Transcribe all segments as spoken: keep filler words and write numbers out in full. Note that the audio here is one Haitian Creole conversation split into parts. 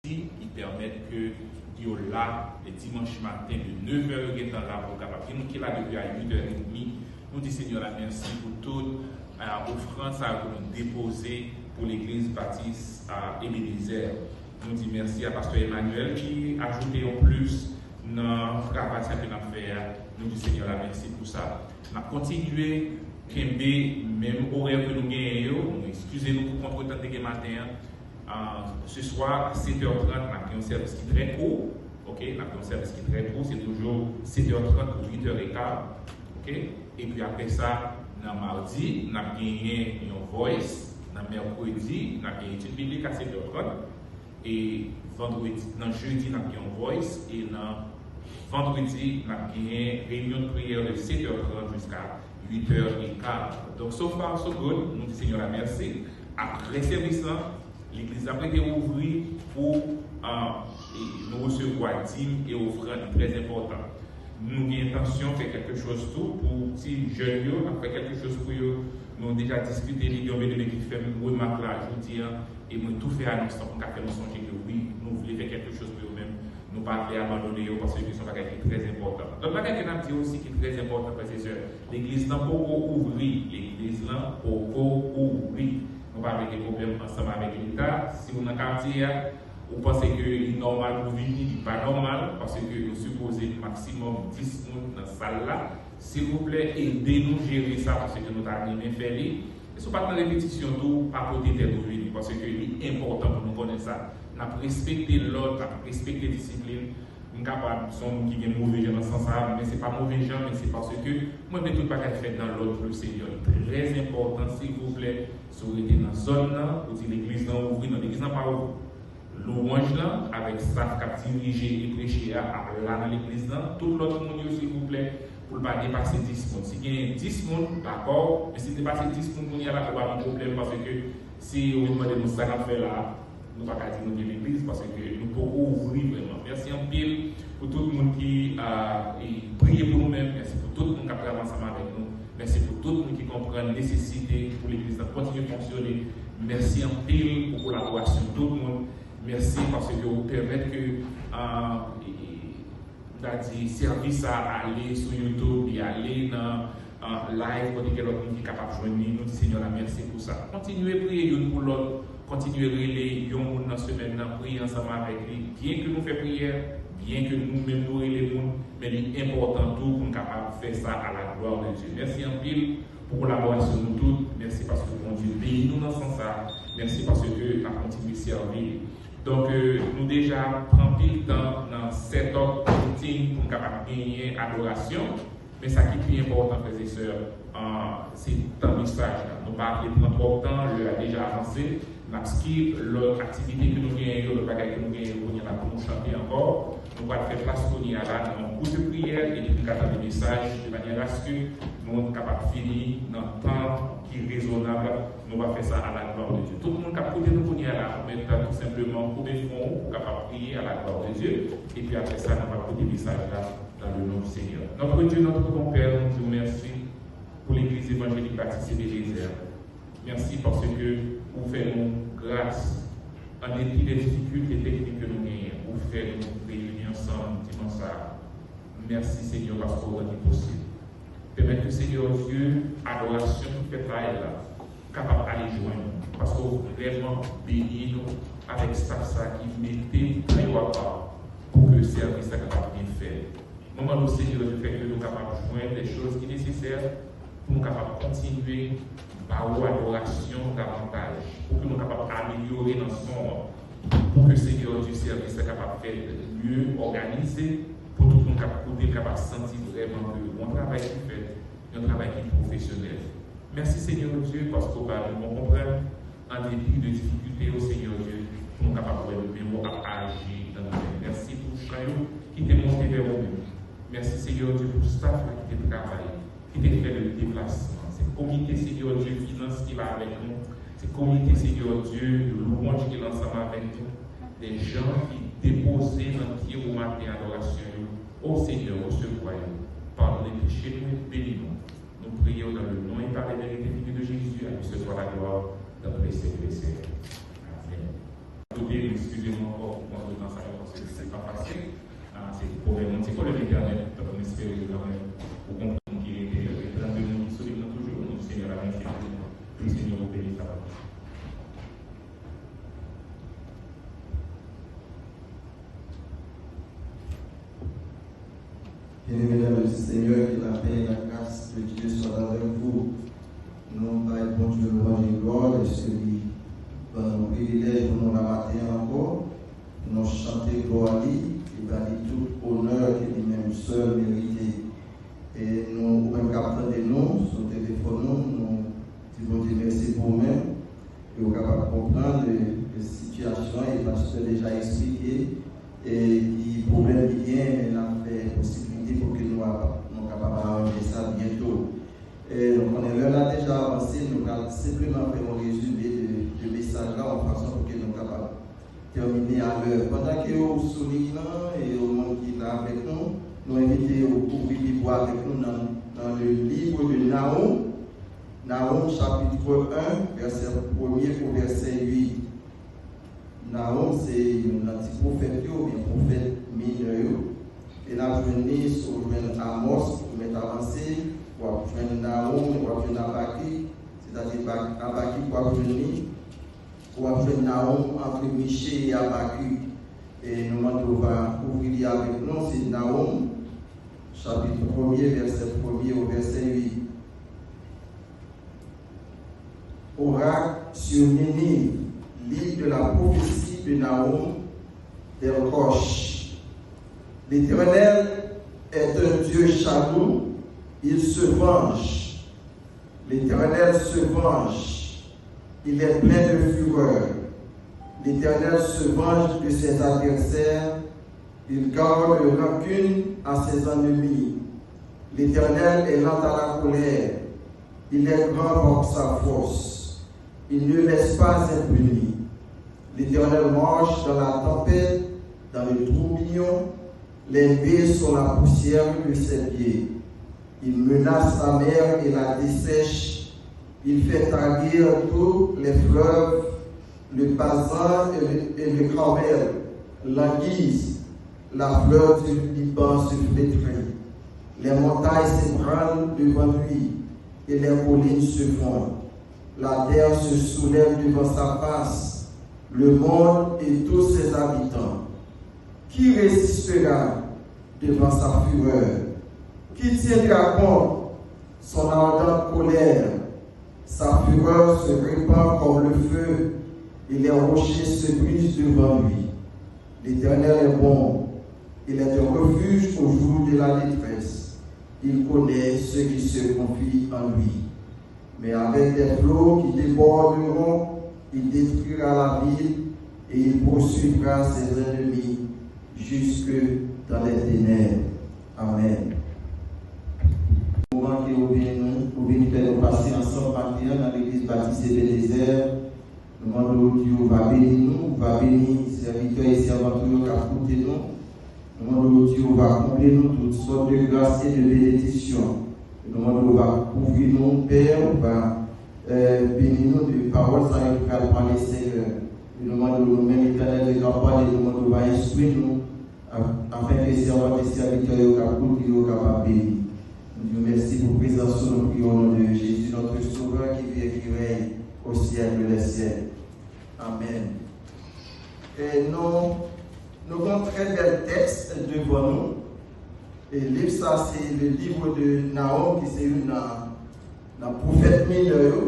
ki pèmèt ke yo la, e dimanch maten, de nevè yo gentan la pou kapab gen moun ki la depi a uit è edmi. Nou di Senyè la mèsi pou tout ofrann sa yo ke nou depoze pou legliz batis Ebenezer. Nou di mèsi a pastè Emmanuel ki ajoute yon plis nan travay sa ke n ap fè a. Nou di Senyè la mèsi pou sa. N ap kontinye kenbe menm orè ke nou genyen yo. Nou eskize nou pou kontretan te gen maten an. Se swa, sèt è trant, n ap gen yon sèvis ki trè kou. Ok, n ap gen yon sèvis ki trè kou. Se toujou sèt è trant pou uit è eka. Ok, epi apre sa, nan madi, n ap genyen yon voice. Nan mèkredi, n ap gen etid biblik a sèt è trant. E vandredi, nan jedi, n ap gen yon voice. E nan vandredi, n ap genyen reyinyon de priyè de sèt è trant jiska uit è eka. Donk, so far, so good. Nou di Senyè la mèsi. Apre sèvis lan, legliz la ap rete ouvri pou nou resevwa dim e ofrann. Trè enpòtan. Nou gen entansyon fè kèlke choz tou pou ti jèn yo. N ap fè kèlke choz pou yo. Nou deja diskite li, gen yon byeneme ki fè m remak la jodi a. E mwen tou fè anons lan pou m ka fè nou sonje ke wi, nou vle fè kèlke choz pou yo menm. Nou pa vle abandone yo paske se yon bagay ki trè enpòtan. Lòt bagay ke n ap di osi ki trè enpòtan, frè e sè, legliz lan poko ouvri. Legliz lan poko ouvri. Nou pa vle gen pwoblèm ansanm avèk Leta. Si w nan katye a, ou panse ke li nòmal pou vini, li pa nòmal, paske nou sipoze maksimòm dis moun nan sal la. Silvouplè, ede nou jere sa, paske nou ta renmen fè li. E si w pa t nan repetisyon tou, pa pote tèt ou vini, paske li enpòtan pou nou konnen sa. N ap respekte lòd, n ap respekte disiplin. M kapab se yon moun ki gen move jan nan sans sa, men se pa move jan, men se paske mwen vle tout bagay fèt dans l'ordre du Seigneur. Li trè enpòtan, silvouplè, si w rete nan zòn nan, ou di legliz lan ouvri, non, legliz lan pa ouvri. Lwanj lan avèk staf k ap dirije e preche a ap la nan legliz lan. Tout lòt moun yo, silvouplè, pou l pa depase dis moun. Si genyen dis moun, dakò, men si l depase dis moun kounye a la, ou pa gen pwoblèm, paske si yo vin mande nou sa n ap fè la a, nou pa ka di nou gen legliz, paske nou poko ouvri vrèman. Mèsi anpil pou tout moun ki priye pou nou menm. Mèsi pou tout moun k ap travay ansanm avèk nou. Mèsi pou tout moun ki konprann nesesite pou legliz lan kontinye fonksyone. Mèsi anpil pou kolaborasyon tout moun. Mèsi paske w pèmèt ke, m ta di, sèvis sa a ale sou YouTube, li ale nan live, kote gen lòt moun ki kapab jwenn li. Nou di Senyè la mèsi pou sa. Kontinye priye youn pou lòt, kontinye rele yon moun nan semèn nan, priye ansanm avèk li. Byen ke nou fè priyè, byen ke nou menm nou rele moun, men li enpòtan tou pou n kapab fè sa à la gloire de Dieu. Mèsi anpil pou kolaborasyon nou tout. Mèsi paske Bondye beni nou nan sans sa. Mèsi paske n ap kontinye sèvi li. Donk, nou deja pran pil tan nan set up meeting pou n kapab genyen adorasyon. Men sa ki pi enpòtan, frè e sè, se tan mesaj la. Nou pa vle pran twòp tan, lè a deja avanse. N ap skip lòt aktivite ke nou genyen yo, lòt bagay ke nou genyen yo kounye a la pou nou chante ankò. Nou pral fè plas kounye a la nan yon kout priyè, epi nou ka tande mesaj, de manyè aske nou kapab fini nan tan ki rezonab. Nou va fè sa à la gloire de Dieu. Tout moun k ap koute nou kounye a la, ou mèt tou senpleman koube fwon ou, ou kapab priye à la gloire de Dieu, epi apre sa, nou va koute mesaj la dans le nom du Seigneur. Notre Dieu, notre bon Père, nou di w mèsi pou legliz evanjelik Batis Ebenezer. Mèsi paske ou fè nou gras, an depi de difikilte teknik ke nou genyen, ou fè nou reyini ansanm dimanch sa a. Mèsi, Senyè, paske w rann li posib. Pèmèt ke, Senyè Dye, adorasyon ki fèt la kapab ale jwenn nou, paske w vrèman beni nou avèk staf sa ki mete tan yo apa pou ke sèvis la kapab byen fèt. Mwen mande w, Senyè Dye, fè ke nou kapab jwenn de choz ki nesesè pou nou kapab kontinye ba ou adorasyon davantaj, pou ke nou kapab amelyore nan son an, pou ke, Senyè Dye, sèvis la kapab fèt mye òganize, pou tout moun k ap koute kapab santi vrèman ke yon travay ki fèt, yon travay ki pwofesyonèl. Mèsi, Senyè Dye, paske w ba nou bon konprann, an depi de difikilte yo, Senyè Dye, pou nou kapab wè men w ap aji nan nou menm. Mèsi pou chan yo ki te monte vè ou menm. Mèsi, Senyè Dye, pou staf la ki te travay, ki te fè le deplasman. Se komite, Senyè Dye, finans ki la avèk nou. Se komite, Senyè Dye, de lwanj ki la ansanm avèk nou. De jan ki depoze nan pye ou maten adorasyon yo. O Senyè, resevwa yo. Padone peche nou, beni nou. Nou priye w dans le nom et par les vérités finies de Jésus, à lui seul soit la gloire dans tous les siècles des siècles. Amen. Kote m, eskize m ankò, mwen Pwoblèm entènèt, m espere ke kanmenm ou konprann ki rete trannde moun ki sou liy nan toujou. Nou di Senyè la mèsi pou li. Ke Senyè ou beni sa. Bien-aimés dans le Seigneur, que la paix et la grâce de Dieu soient avec vous. Nou bay Bondye lwanj e glwa dèske li ban nou privilèj pou nou la maten an ankò, pou nou chante glwa li e ba li tout onè ke li menm sèl merite. E nou, ou menm k ap tande nou sou telefòn nou, nou di Bondye mèsi pou ou menm. E ou kapab konprann, e, e sitiyasyon e pastè deja eksplike, e ki pwoblèm li gen, men n ap fè posiblite pou ke nou ap, nou kapab aranje sa byento. E nou konnen lè la deja avanse, nou pral senpleman fè yon rezime de, de mesaj la, yon fason pou ke nou kapab tèmine alè. Pandan ke ou sou liy lan, e ou moun ki la avèk nou, nou envite ou ouvri Bib ou avèk nou nan, nan le livre de Nahum, Nahum chapitre un, vèsè premye pou vèsè uit. Nahum se youn nan ti pwofèt yo, oubyen pwofèt minè yo. E n ap jwenn li, si w jwenn Amos, ou mèt avanse, w ap jwenn Nahum, w ap jwenn Abakik, sètadi Abakik, w ap jwenn li, w ap jwenn Nahum antre Miche e Abakik. E nou mande w va ouvri li avèk nou, se Nahum, chapit premye, vèsè premye o vèsè uit. Oracle sur Ninive, livre de la prophétie de Nahum d'Elkosh. L'Éternel est un Dieu jaloux, il se venge. L'Éternel se venge, il est plein de fureur. L'Éternel se venge de ses adversaires, il garde rancune à ses ennemis. L'Éternel est lent à la colère, il est grand par sa force, il ne laisse pas impuni. L'Éternel marche dans la tempête, dans le tourbillon, les nuées sont la poussière de ses pieds. Il menace la mer et la dessèche. Il fait tarir tous les fleuves, le Bazan et le, et le Carmel languissent. La fleur du Liban se flétrit. Les montagnes s'ébranlent devant lui et les collines se fondent. La terre se soulève devant sa face, le monde et tous ses habitants. Qui résistera devant sa fureur? Qui tiendra compte son ardente colère? Sa fureur se répand comme le feu, et les rochers se brisent devant lui. L'Éternel est bon, il est un refuge au jour de la détresse, il connaît ceux qui se confient en lui. Mais avec des flots qui déborderont, il détruira la ville et il poursuivra ses ennemis jusque dans les ténèbres. Amen. Moman ke ou beni nou, ou beni fè nou pase ansanm maten an nan legliz Batis Ebenezè. Nou mande w di ou va beni nou, ou va beni sèvitè e sèvant ou yo k ap koute nou. Nou mande w di ou va konble nou tout sòt de gras e de benediksyon. Nou mande w va kouvri nou, Pè, ou va, eh, beni nou de pawòl sa yo ki pral pale, Senyè. E nou mande w nou menm, Etènèl, lè n ap pale, nou mande w va enstwi nou, a-, afin ke sèvant e sèvitè yo k ap koute yo kapab beni. Nou di w mèsi pou prezans ou, nou priye au nom de Jésus, notre Sauveur, qui vit et qui règne au siècle des siècles. Amen. E nou, nou gen yon trè bèl tèks devan nou. E liv sa, se le livre de Nahum, ki se youn nan, nan pwofèt minè yo,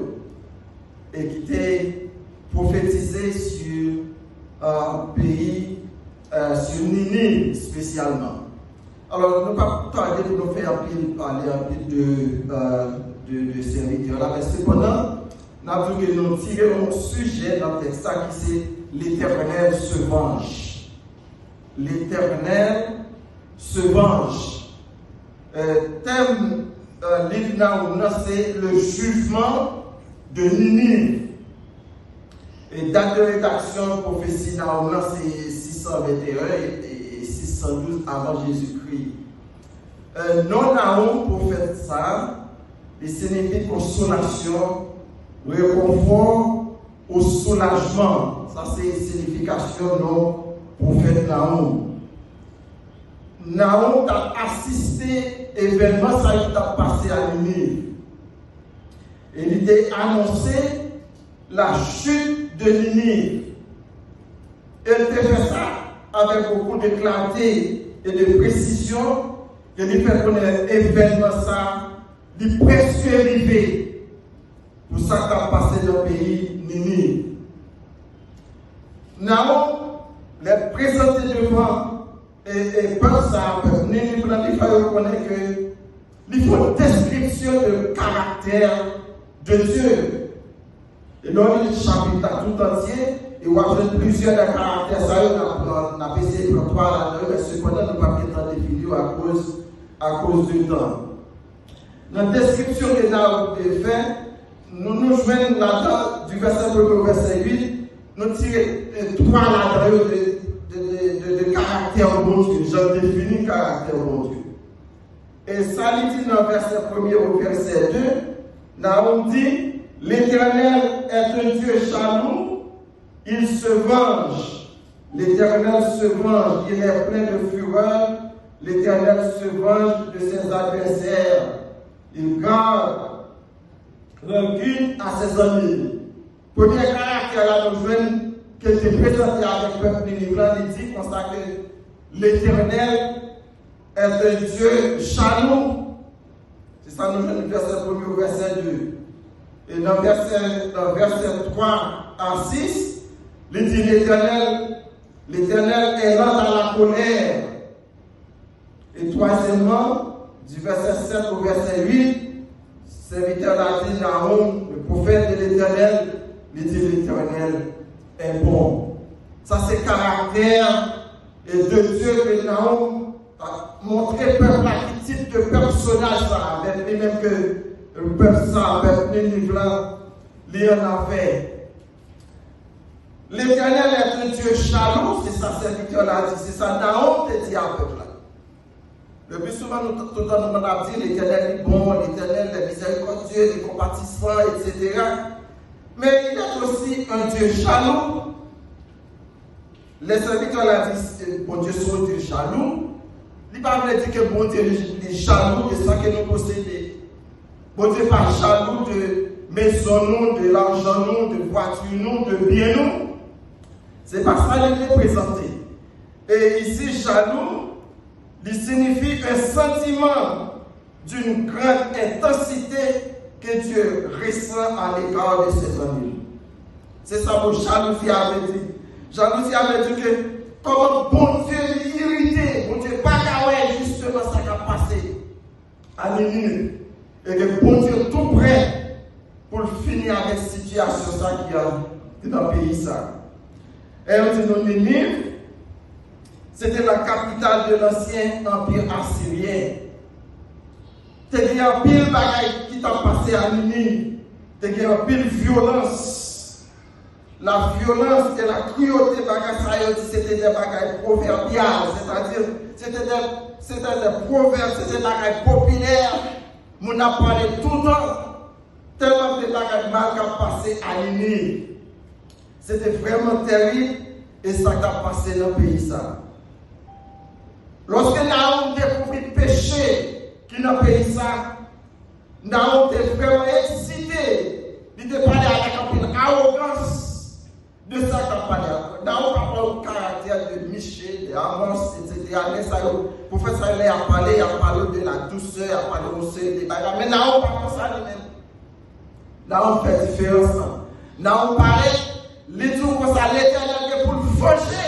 e ki te pwofetize sur, euh, peyi, euh, sur Niniv espesyalman. Alò, nou p ap tande pou nou fè anpil pale, anpil de, euh, de, de sèvitè la, men sepandan, n ap di ke nou tire yon sijè nan tèks sa ki se L'Éternel se venge. L'Éternel se venge. Euh, tèm, euh, liv Nahum nan se le jugement de Ninive. E dat de redaksyon pwofesi Nahum nan se sis san venteyen e, e, e sis san douz avan Jezikri. E non Nahum, pwofèt sa, li siyifi konsolasyon, rekonfò, ou soulajman. Sa se siyifikasyon non pwofèt Nahum. Nahum t ap asiste evènman sa ki t ap pase a Niniv. E li te anonse la chute de Ninive. E l te fè sa avèk beaucoup de clarté et de précision, e li fè konnen evènman sa, li prèske rive pou sa k ap pase nan peyi Niniv. Nahum, lè l prezante devan e, e pèp sa a, pèp Niniv la, li fè yo konnen ke li fè yon deskripsyon de karaktè de Dye. E lè w li chapit la tout antye, e w ap jwenn plizyè nan karaktè sa yo, n ap pran, n ap eseye pran twa ladan yo, men sepandan, nou p ap gen tan defini yo akoz, akoz de tan. Nan deskripsyon ke Nahum te fè, nou, nou jwenn ladan, di vèsè premye o vèsè uit, nou tire, eh, twa ladan yo de, de, de, de, de karaktè Bondye, jan l defini karaktè Bondye. E sa li di nan vèsè premye o vèsè de, Nahum di, L'Éternel est un Dieu jaloux, il se venge. L'Éternel se venge, il est plein de fureur. L'Éternel se venge de ses adversaires. Il garde rancune à ses ennemis. Premye karaktè la nou jwenn ke l te prezante avèk pèp Niniv la, li di konsa ke Letènèl est un Dieu jaloux. Se sa nou jwenn nan vèsè premye ou vèsè de. E nan vèsè, nan vèsè twa a sis, li di Letènèl, Letènèl est lent à la colère. E twazyèmman, di vèsè sèt o vèsè uit, sèvitè la di Nahum, le prophète de l'Éternel, li di Letènèl est bon. Sa se karaktè e de Dye ke Nahum montre pèp la ki tip de pèsonaj sa, avèk li menm ke pèp sa, pèp Niniv la, li annafè. Letènèl est un Dieu jaloux, se sa sèvitè la di, se sa Nahum te di a pèp la. Le pli souvan, nou, tout tan nou konn ap di, Letènèl li bon, Letènèl est miséricordieux, li konpatisman, et cetera. Mais il est aussi un Dieu jaloux. Lè sèvitè la di, eh, Bondye se yon Dye jalou, li pa vle di ke Bondye li, li jalou de sa ke nou posede. Bondye pa jalou de mezon nou, de lajan nou, de vwati nou, de byen nou. Se pa sa li reprezante. E isi, jalou, li siyifi un sentiment d'une grande intensité que Dieu ressent à l'égard de ses ennemis. Se sa mo jalouzi a vle di. Jalouzi a vle di ke kòman Bondye li irite, Bondye pa ka wè jisteman sa k ap pase a Niniv. E ke Bondye tou prè pou l fini avèk sitiyasyon sa ki an, ki nan peyi sa. E yo di nou Niniv, se te la capitale de l'ancien empire assyrien. Te gen anpil bagay ki t ap pase a Niniv. Te gen anpil vyolans. La violence et la cruauté, bagay sa yo di, se te de bagay pwovèbyal, sètadi, se te de, se te de pwovèb, se te bagay popilè, moun ap pale toutan, tèlman de bagay mal k ap pase a Niniv. Se te vrèman tèrib, e sa k ap pase nan peyi sa. Lòske Nahum dekouvri peche ki nan peyi sa, Nahum te vrèman eksite, li te pale avèk anpil awogans de sa k ap pale a. Nahum pa pale yon karaktè de Miche, de Amos, et cetera. Men sa yo, pwofèt sa yo, lè y ap pale, y ap pale de la dousè, y ap pale yon seri de bagay. Men Nahum pa konsa li menm. Nahum fè diferans lan. Nahum pale, li di w konsa, Letènèl gen pou l vanje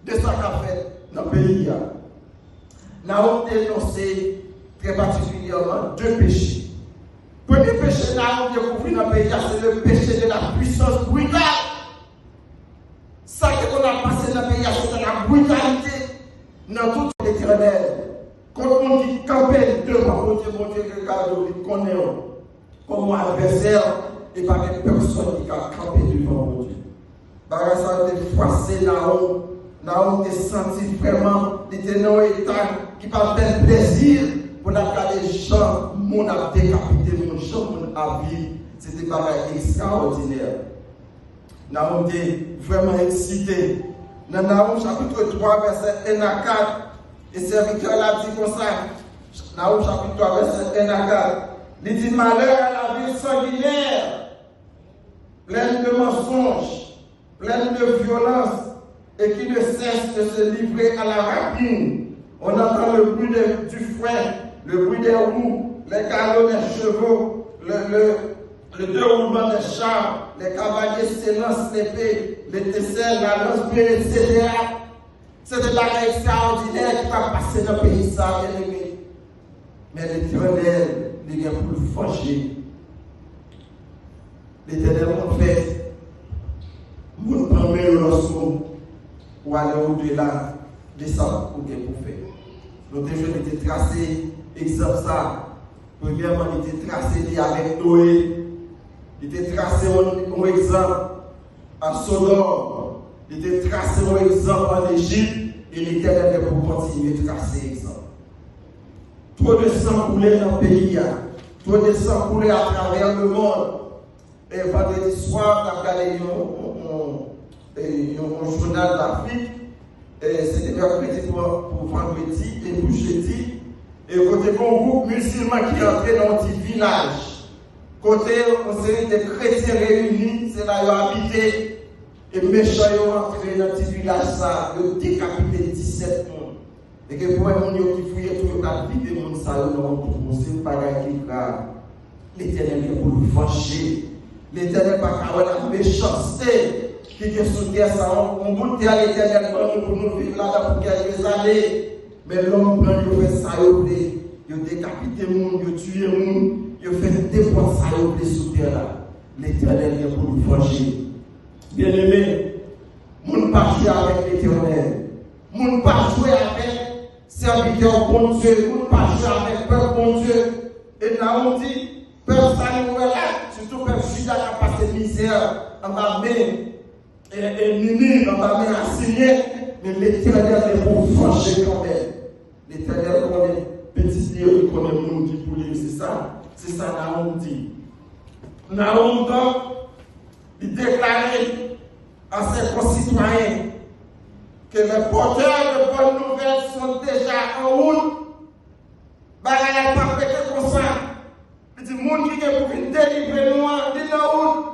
de sa k ap fèt nan peyi a. Nahum denonse trè patikilyèman de peche. Premye peche Nahum dekouvri nan peyi a, se le péché de la puissance brutale. Sa ki konn ap pase nan peyi a, se te la brutalité nan tout Letènèl. Kont moun ki kanpe devan Bondye, Bondye regade w, li konnen w kòm yon advèsè, e pa gen pèsonn ki ka kanpe devan Bondye. Bagay sa yo te fwase Nahum. Nahum te santi vrèman, li te nan yon eta ki pa t fè l plezi pou l ap gade jan moun ap dekapite moun, jan moun ap viv. Se te bagay ekstraòdinè. Nahum te vrèman eksite. Nan Nahum chapit twa, vèsè en a kat, E sèvitè la di konsa, Nahum chapit twa, vèsè en a kat, li di, malheur à la ville sanguinaire, pleine de mensonges, pleine de violence, et qui ne cesse de se livrer à la rapine. On entend le bruit de- du frein, le bruit des roues, les galops des chevaux, le, le, le déroulement des chars, les cavaliers s'élancent l'épée, l'étincelle, la lance, et cetera. Se te bagay ekstraòdinè ki t ap pase nan peyi sa, byeneme. Men Letènèl, li gen pou l vanje. Letènèl konn fè moun pran men yo lòske w ale odela de sa ou gen pou fè. Nou te jwenn li te trase egzanp sa. Premyèman, li te trase li avèk Noye. Li te trase yon, yon egzanp an Sodòm. Li te trase yon egzanp an Ejip. E Letènèl gen pou kontinye trase egzanp. Two de san koule nan peyi a. Two de san koule atravè lemonn. E vandredi swa, m t ap gade yon, yon, yon, e, yon, yon jounal Lafrik. E se te mèkredi pou, pou vandredi e pou jedi. E kote gen yon gwoup mizilman ki antre nan yon ti vilaj. Kote yon seri de kretyen reyini, se la yo abite. E mechan yo antre nan ti vilaj sa, yo dekapite disèt moun. E gen pwen moun yo ki fouye tou, yo ka vide moun sa yo nan yon twou. Se yon bagay ki grav. Letènèl gen pou l vanje. Letènèl pa ka wè la mechanste ki gen sou tè sa. Yon, yon bout tè Letènèl ban nou pou nou viv ladan pou kèlke zane. Men lòm pran yo fè sa yo vle. Yo dekapite moun, yo tiye moun, yo fè nenpòt sa yo vle sou tè la. Letènèl gen pou l vanje. Byeneme, moun pa jwe avèk Letènèl. Moun pa jwe avèk sèvitè Bondye. Moun pa jwe avèk pèp Bondye. E Nahum di, pèp sa nou wè la, sitou pèp Jida k ap pase mizè anba men e, e Niniv, anba men Asiryen, men Letènèl gen pou vanje kanmenm. Letènèl konnen pitit li yo, li konnen moun ki pou li. Se sa, se sa Nahum di. Nahum, donk, li deklare à ses concitoyens que les porteurs de bonnes nouvelles sont déjà en route. Bagay la p ap rete konsa. Li di, moun ki gen pou vin delivre nou an, li nan wout.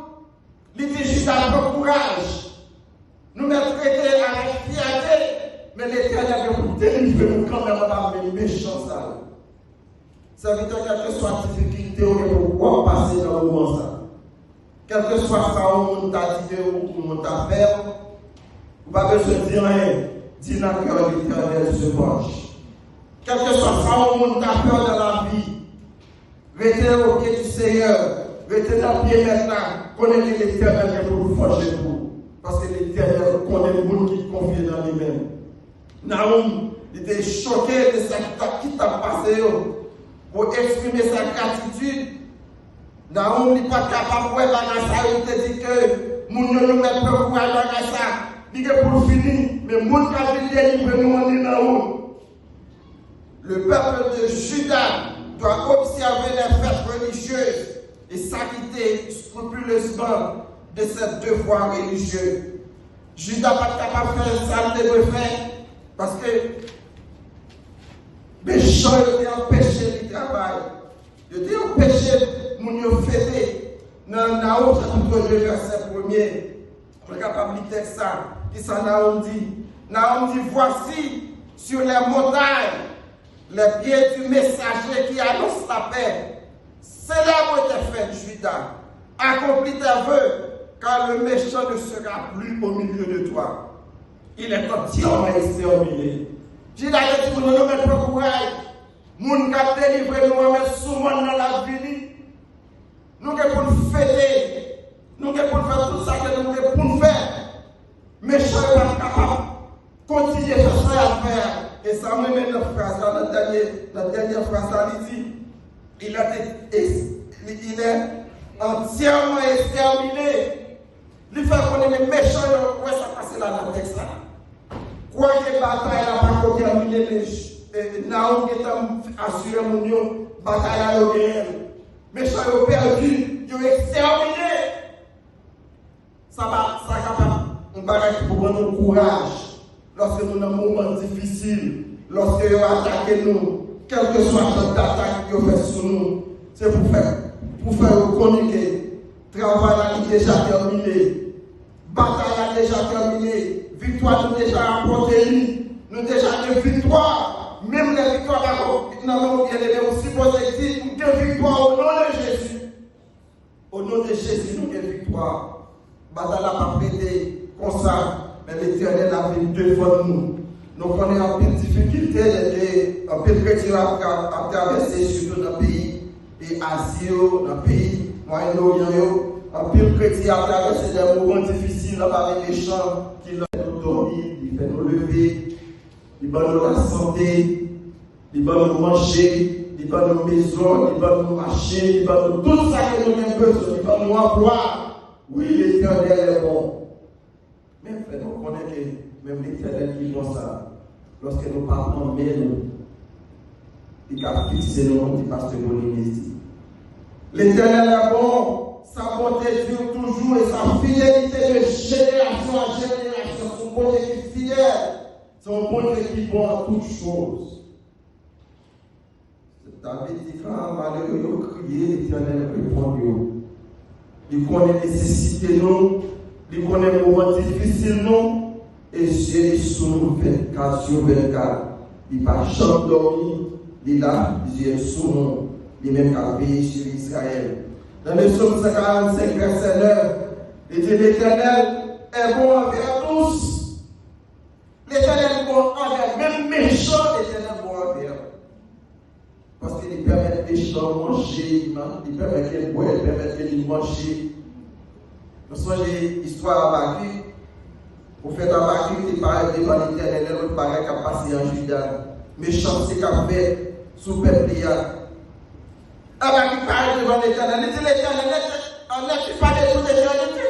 Li di Jida, pran kouraj. Nou mèt rete avèk fyète, men Letènèl gen pou delivre nou kanmenm anba men mechan sa yo. Sèvitè, kèlkeswa difikilte ou gen pou w ap pase nan moman sa, kèlkeswa sa yon moun ta di de ou, yon moun ta fè w, ou pa bezwen di anyen. Di nan kè w, Letènèl se vanje. Kèlkeswa sa yon moun ta fè w nan lavi, rete o pye di Seyè, rete nan pye Mèt la, konnen ke Letènèl gen pou l vanje pou ou. Paske Letènèl konnen moun ki konfye nan li menm. Nahum, li te choke de sa ki t ap, ki t ap pase yo. Pou eksprime sa gratitid, Nahum, li pa t kapab wè bagay sa yo, li te di ke moun yo, nou mèt pran kouraj bagay sa. Li gen pou l fini, men moun k ap vin delivre nou an, li nan wout. Le peuple de Juda doit observer les fêtes religieuses et s'acquitter scrupuleusement de ses devoirs religieux. Jida pa t kapab fè sa l te dwe fè, paske mechan yo te anpeche li travay. Yo te anpeche moun yo fete. Nan Nahum chapit de, vèsè premye, mwen kapab li tèks sa. Kisa Nahum di? Nahum di, voici, sur les montagnes, les pieds du messager qui annonce la paix. Célèbre tes fêtes, Juda. Accomplis tes vœux, car le méchant ne sera plus au milieu de toi. Il est entièrement exterminé. Jida te di moun yo, nou mèt pran kouraj. Moun k ap delivre nou an, men sou mòn nan l ap vini. Nou gen pou n fete. Nou gen pou n fè tout sa ke nou gen pou n fè. Mechan yo pa t kapab kontinye fè sa y ap fè a. E sa m renmen nan fraz la, nan dènye, nan dènye fraz la, li di, il a été ex-, il est entièrement exterminé. Li fè konnen men mechan yo, wè sa k pase la nan tèks la. Kwake batay la pako tèmine, men, e, Nahum gentan asire moun yo, batay la yo genyen l. Mechan yo pèdi, yo ekstèmine. Sa pa, sa kapab yon bagay ki pou ban nou kouraj lòske nou nan moman difisil. Lòske yo atake nou, kèlkeswa jan datak yo fè sou nou, se pou fè, pou fè yo konnen ke travay la li deja tèmine. Batay la deja tèmine. Viktwa nou deja ranpòte li. Nou deja gen viktwa. Menm lè viktwa pa nan men w, byeneme, ou sipoze di, "M gen viktwa o non de Jezi." O non de Jezi, nou gen viktwa. Batay la p ap rete konsa, men Letènèl ap vin defann nou. Nou konnen anpil difikilte, lè ke anpil kretyen ap tra-, ap travèse, sitou nan peyi e Azi yo, nan peyi Mwayen Oryan yo. Anpil kretyen ap travèse de moman difisil nan pami mechan ki fè nou dòmi, li fè nou leve, li ban nou lasante, li ban nou manje, li ban nou mezon, li ban nou machin, li ban nou tout sa ke nou gen bezwen, li ban nou anplwa. Wi, Letènèl est bon. Men fè nou konnen ke menm Letènèl ki bon sa, lòske nou pa pran men nou, li ka fikse nou, kòm di pastè Moline di. Letènèl est bon, sa bonte dure toujours et sa fidélité de génération en génération. Se yon Bondye ki fidèl, se yon Bondye ki bon an tout choz. David di, kan malere yo kriye, Letènèl reponn yo. Li konnen nesesite nou, li konnen moman difisil nou, e zye li sou nou vennkat sou vennkat. Li pa janm dòmi, li la, zye l sou nou, li menm k ap veye sou Izrayèl. Nan le Psaume cent quarante-cinq, verset neuf, li di, L'Éternel est bon envers tous. Letènèl bon anvè menm mechan, Letènèl bon anvè l. Paske li pèmèt mechan manje, li pèmèt ke l bwè, li pèmèt ke li manje. Nou sonje istwa Abakik. Pwofèt Abakik te parèt devan Letènèl, lè lòt bagay k ap pase an Jida, mechanste k ap fèt sou pèp li a. Abakik parèt devan Letènèl, li di, Letènèl, en es-tu pas de toute éternité?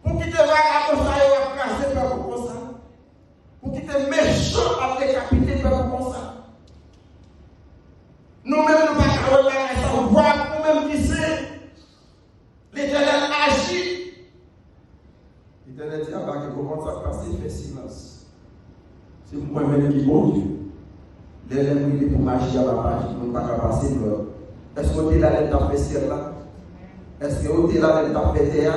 Pou kite vagabon sa yo ap kraze pèp ou konsa? Pou kite mechan ap dekapite pèp ou konsa? Nou menm nou pa ka wè bagay sa, ou vwa ou menm ki se Letènèl aji. Letènèl di Abakik, ou konn sa k pase, fè silans. Se mwen menm ki Bondye. Lè lè m rive pou m aji a, m ap aji, moun pa ka pase m lòd. Èske w te la lè m t ap fè syèl la? Èske w te la lè m t ap fè tè a?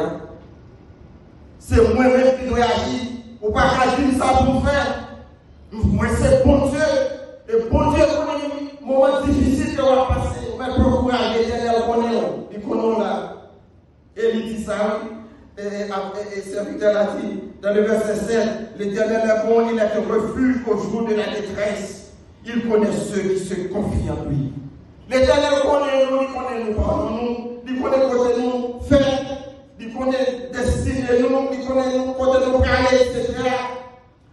Se mwen menm ki dwe aji. Ou pa ka di m sa pou m fè. Mwen se Bondye. E Bondye konnen moman difisil ke w ap pase. Men pran kouraj, Letènèl konnen w. Li konnen w la. E li di sa, wi. E, e, ap- e, e sèvitè la di, dans le verset sept, L'Éternel est bon, il est un refuge au jour de la détresse. Il connaît ceux qui se confient en lui. Letènèl konnen nou, li konnen nou pa nou, li konnen kote nou fèt, li konnen destine nou, li konnen nou kote nou prale, etsetera.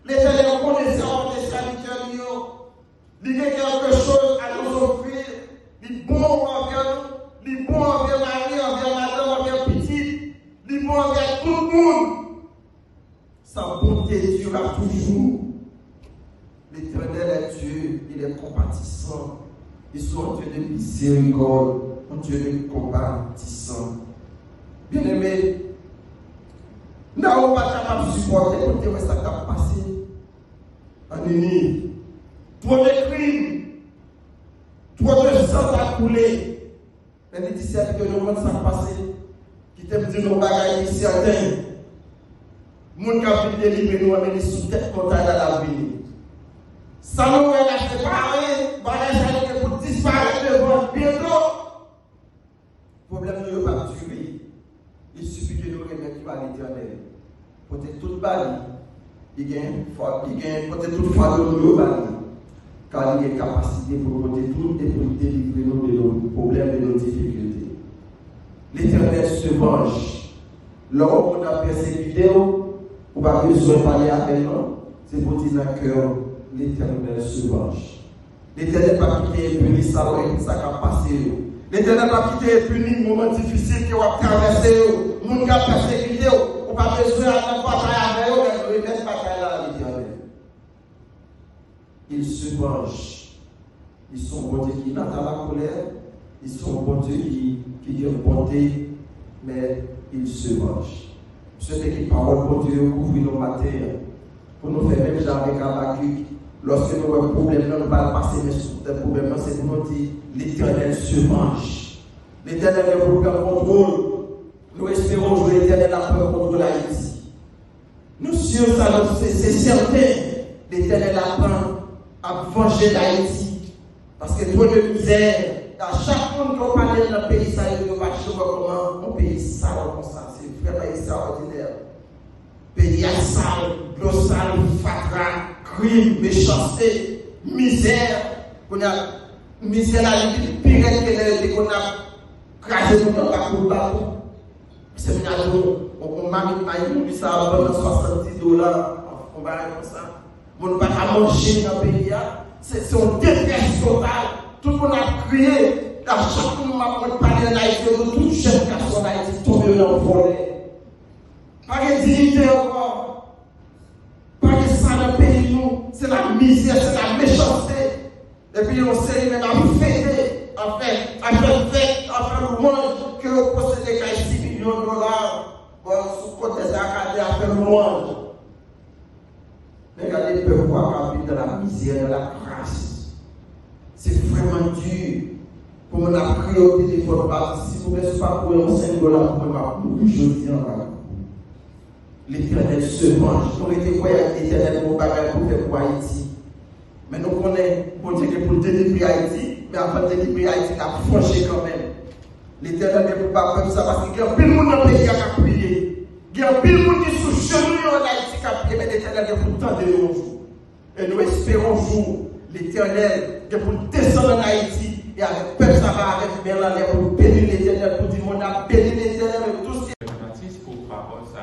Letènèl konnen sa kote sèvitè li yo. Li gen quelque chose à nous offrir. Li bon anvè nou. Li bon anvè mari, anvè madanm, anvè pitit. Li bon anvè tout moun. Sa bonte dira toujou. L'Éternel est Dieu, il est compatissant. Il est un Dieu de miséricorde, un Dieu de compatissant. Byeneme, Nawo pa t kapab sipòte pou l te wè sa k t ap pase an Niniv. Twò de krim, twò de san t ap koule. Men li di sèvitè yo, nou konn sa k pase. Kite m di nou yon bagay ki sèten. Moun k ap vin delivre nou an, men li sou tèt montay la l ap vini. Sa nou wè la, se pa anyen. Bagay sa yo gen pou disparèt devan n byento. Pwoblèm nou yo p ap dire. Il suffit que nou remèt yo a Letènèl. Pote tout ba li. Li gen fwa, li gen pote tout fado nou yo ba li. Ka li gen kapasite pou l pote tout e pou l delivre nou de nos pwoblèm, de nos difikilte. Letènèl se vanje. Lè yon moun ap pèsekite w, ou pa bezwen pale avè l non. Se pou di nan kè w, Letènèl se vanje. Letènèl p ap kite yo pini sa w wè, sa k ap pase yo. Letènèl p ap kite yo pini moman difisil ke w ap travèse yo. Moun k ap pèsekite w, ou pa bezwen al nan batay avè yo, men remèt batay la a Letènèl. Il se venge. Li se yon Bondye ki nat a la colère, li se yon Bondye ki, ki gen bonte, men il se venge. M swete ke pawòl Bondye yo kouvri nou maten an. Pou nou fè menm jan avèk Abakik, Lòske nou wè pwoblèm nan, nou pa al pase men sou tèt pwoblèm nan, se pou nou di, Letènèl se vanje. Letènèl gen pou l pran kontwòl. Nou espere yon jou Letènèl ap pran kontwòl Ayiti. Nou si sa, nou se, se sèten, Letènèl ap pran, ap vanje Ayiti. Paske twò de mizè, a chak moun ke w pale nan peyi sa yo, yo pa janm wè kòman yon peyi sal konsa. Se vrèman ekstraòdinè. Peyi a sal, dlo sal, fatra, krim, mechanste, mizè. Kounye a, mizè la, li vin pi rèd ke lè yo te konn ap kraze moun nan bakout bakout. Se moun a di w, yon, yon mamit mayi mouri sa a vann nan swasanndiz dola, yon bagay konsa. Moun pa ka manje nan peyi a. Se, se yon detrès total. Tout moun ap kriye. A chak moun m ap mwen pale ann Ayiti, yo di tout jèn gason ann Ayiti tonbe yo nan vòlè. Pa gen diyite ankò. Pa gen sa nan peyi nou. Se la mizè, se la mechanste. Epi yon seri nèg ap fete, ap fè, ap fè fèt, ap fè lwanj ke yo posede kay sis milyon dola. Bon, sou kont dèzakadè ap fè lwanj. Men gade pèp ou a k ap viv nan la mizè, nan la kras. Se vrèman di pou moun ap kriye o telefòn, pa di, silvouplè, si w pa voye yon senk dola pou mwen, m ap mouri jodi an la. Letènèl se vanje. Nou rete kwè Letènèl gen yon bagay pou fè pou Ayiti. Men nou konnen Bondye gen pou l delivre Ayiti, men avan l delivre Ayiti, l ap vanje kanmenm. Letènèl gen pou ba pèp sa, paske gen anpil moun nan peyi a k ap kriye. Gen anpil moun ki sou jenou yo ann Ayiti k ap kriye, men Letènèl gen pou l tande yo yon jou. E nou espere yon jou, Letènèl gen pou l desann ann Ayiti, e avèk pèp sa, ba avèk men l anlè pou l beni Letènèl, pou di, mond ap beni Letènèl, e tou se Batis pou pawòl sa.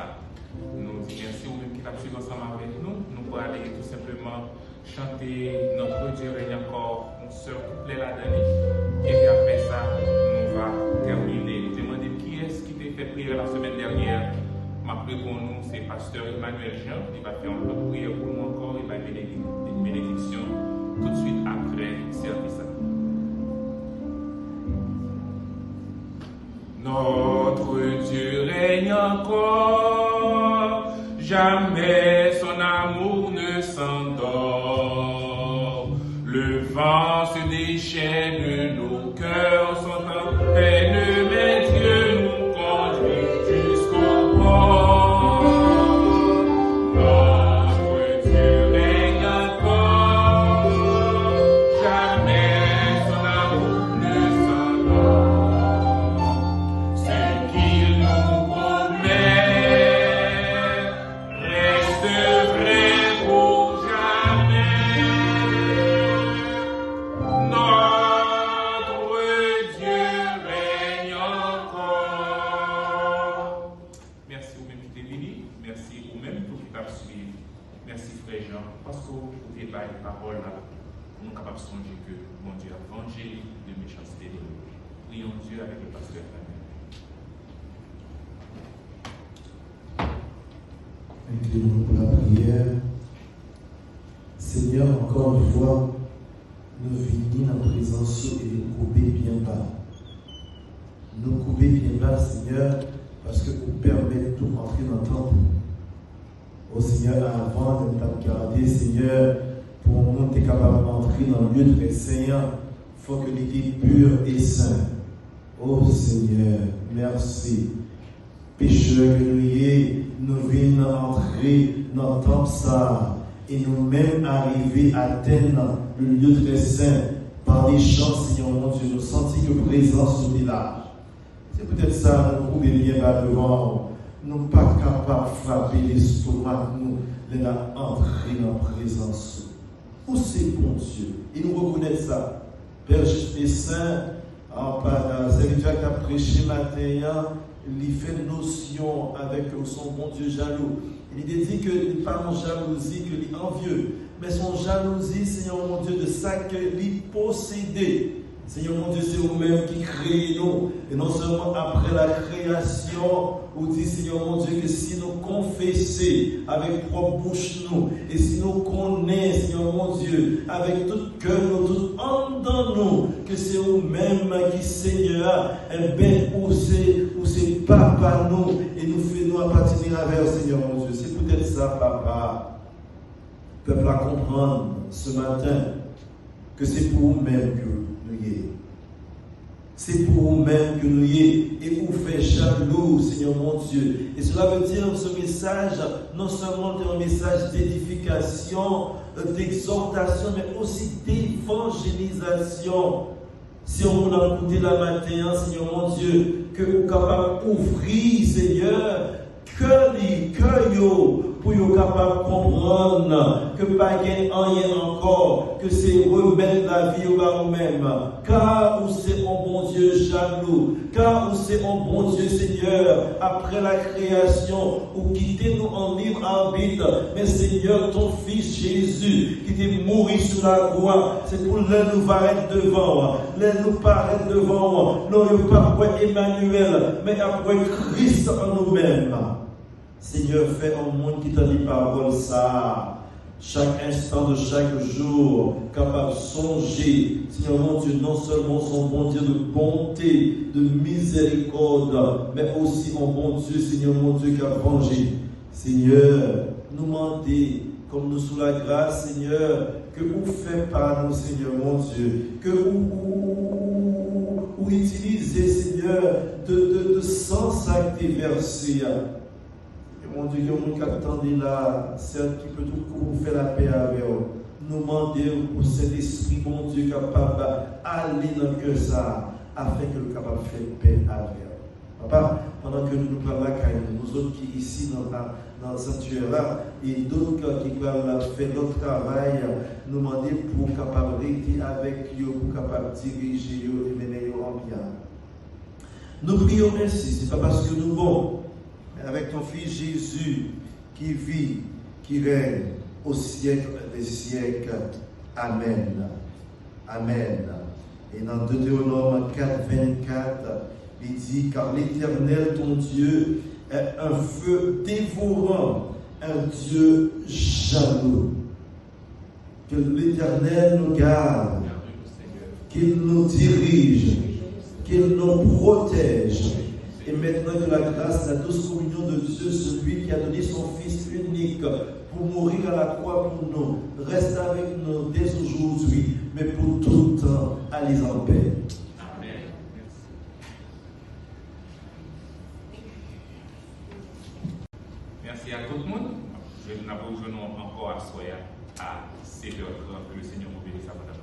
Nou di mèsi ou menm ki t ap swiv ansanm avèk nou. Nou prale tou senpleman chante Notre Dieu règne encore, yon sèl kouplè ladan li. Epi apre sa, nou va tèmine. Nou te mande kiyès ki te fè priyè la semèn dènyè. M ap reponn nou, se pastè Emmanuel Jean. Li va fè yon lòt priyè pou nou ankò. Li bay benedi-, benediksyon toutswit apre sèvis la. Notre Dieu règne encore, jamais son amour ne s'endort. Le vent se déchaîne, nos cœurs sont en peine, mais Dieu nous conduit jusqu'au port. Notre Dieu règne encore, jamais son amour ne s'endort. Ce qu'il nous promet reste vrai pour jamais. Notre Dieu règne encore. Mèsi ou menm ki te vini, mèsi ou menm tou ki t ap swiv. Mèsi frè Jean, paske ou te bay pawòl la pou nou kapab sonje ke Bondye ap vanje li de mechanste li. Prions Dieu avec le pasteur Emmanuel. Inclinons-nous pour la prière. Seigneur, encore une fois, nou vini nan prezans ou e nou koube byen ba. Nou koube byen ba, Senyè, paske ou pèmèt nou antre nan tanp ou. O Senyè, avan, lè n t ap gade, Senyè, pou yon moun te kapab antre nan lye trè sen an, fòk li te pi e sen. O Senyè, mèsi. Pechè ke nou ye, nou vin antre nan tanp sa a, e nou menm arive atenn le lieu très saint. Pa de chans, Senyè Bondye, nou santi ke prezans ou te la. Se poutèt sa nou koube byen ba devan ou. Nou pa kapab frape lestomak nou lè n ap antre nan prezans ou. Ou se Bondye, e nou rekonèt sa. Pè jis e sen, an pa, sèvitè a k ap preche maten an, li fè nosyon avèk, euh, se yon Bondye jalou. E li te di ke li pa yon jalouzi ke li anvye, men se yon jalouzi, se yon Bondye de sa ke li posede. Senyè Bondye, se ou menm ki kreye nou. E non sèlman apre la kreyasyon, ou di, Senyè Bondye, ke si nou konfese avèk pwòp bouch nou, e si nou konnen, Senyè Bondye, avèk tout kè nou, tout anndan nou, ke se ou menm ki Senyè a, enben, ou se, ou se Papa nou, e nou fè nou apatini avè w, Senyè Bondye. Se poutèt sa, Papa, Pèp la konprann ce matin ke se pou ou menm ke nou ye. Se pou ou menm ke nou ye. E ou fè chak jou, Seigneur mon Dieu. Et cela veut dire ce message, non seulement un message d'édification, euh, d'exhortation, mais aussi d'évangélisation. Si yon moun ap koute la maten an, Seigneur mon Dieu, ke ou kapab ouvri, Seigneur, kè li, kè yo, pou yo kapab konprann ke pa gen anyen ankò, ke se remèt lavi yo ba ou menm. Ka ou se yon Bondye jalou, ka ou se yon Bondye, Senyè, apre la kreyasyon, ou kite nou an lib abit, men Senyè, ton Fis Jezi, ki te mouri sou lakwa, se pou lè nou parèt devan w, lè nou parèt devan w, non, yo p ap wè Emanyèl, men y ap wè Kris an nou menm. Senyè, fè yon moun ki tande pawòl sa a, chak enstan de chak jou, kapab sonje, Senyè mon Dye, non sèlman w se yon Bondye de bonte, de mizèrikòd, men osi yon Bondye, Senyè mon Dye, k ap vanje. Senyè, nou mande, kòm nou sou lagras, Senyè, ke ou fè pa nou, Senyè mon Dye, ke ou, ou, ou, ou, ou itilize, Senyè, de, de, de san sa k te vèse a. E mon Dye, gen yon moun k ap tande la, sèl ki petèt ou fè lapè avè w. Nou mande w pou Sentespri Bondye kapab ale nan kè sa a, afenke l kapab fè pè avè w. Papa, pandan ke nou pral lakay nou, nou zòt ki isi nan, nan, nan santyè la, e dòt ki pral fè lòt travay, nou mande pou w kapab rete avèk yo, pou w kapab dirije yo e mennen yo an byen. Nou priye w ensi, se pa paske nou bon, men avèk ton Fis Jezi ki viv, ki rèy au siècle des siècles. Amèn. Amèn. E nan Deutéronome quatre vingt-quatre, li di, car l'Éternel, ton Dieu, est un feu dévorant, un Dieu jaloux. Que l'Éternel nous garde, qu'il nous dirige, qu'il nous protège. Et maintenant que la grâce, la douce communion de Dieu, celui qui a donné son Fils unique pour mourir à la croix pour nous, reste avec nous dès aujourd'hui, mais pour tout temps, allez en paix. Amen. Mèsi a tout moun. N ap rejwenn nou ankò aswè a, a sèt è trant. Ke le Seigneur vous bénisse abondamment.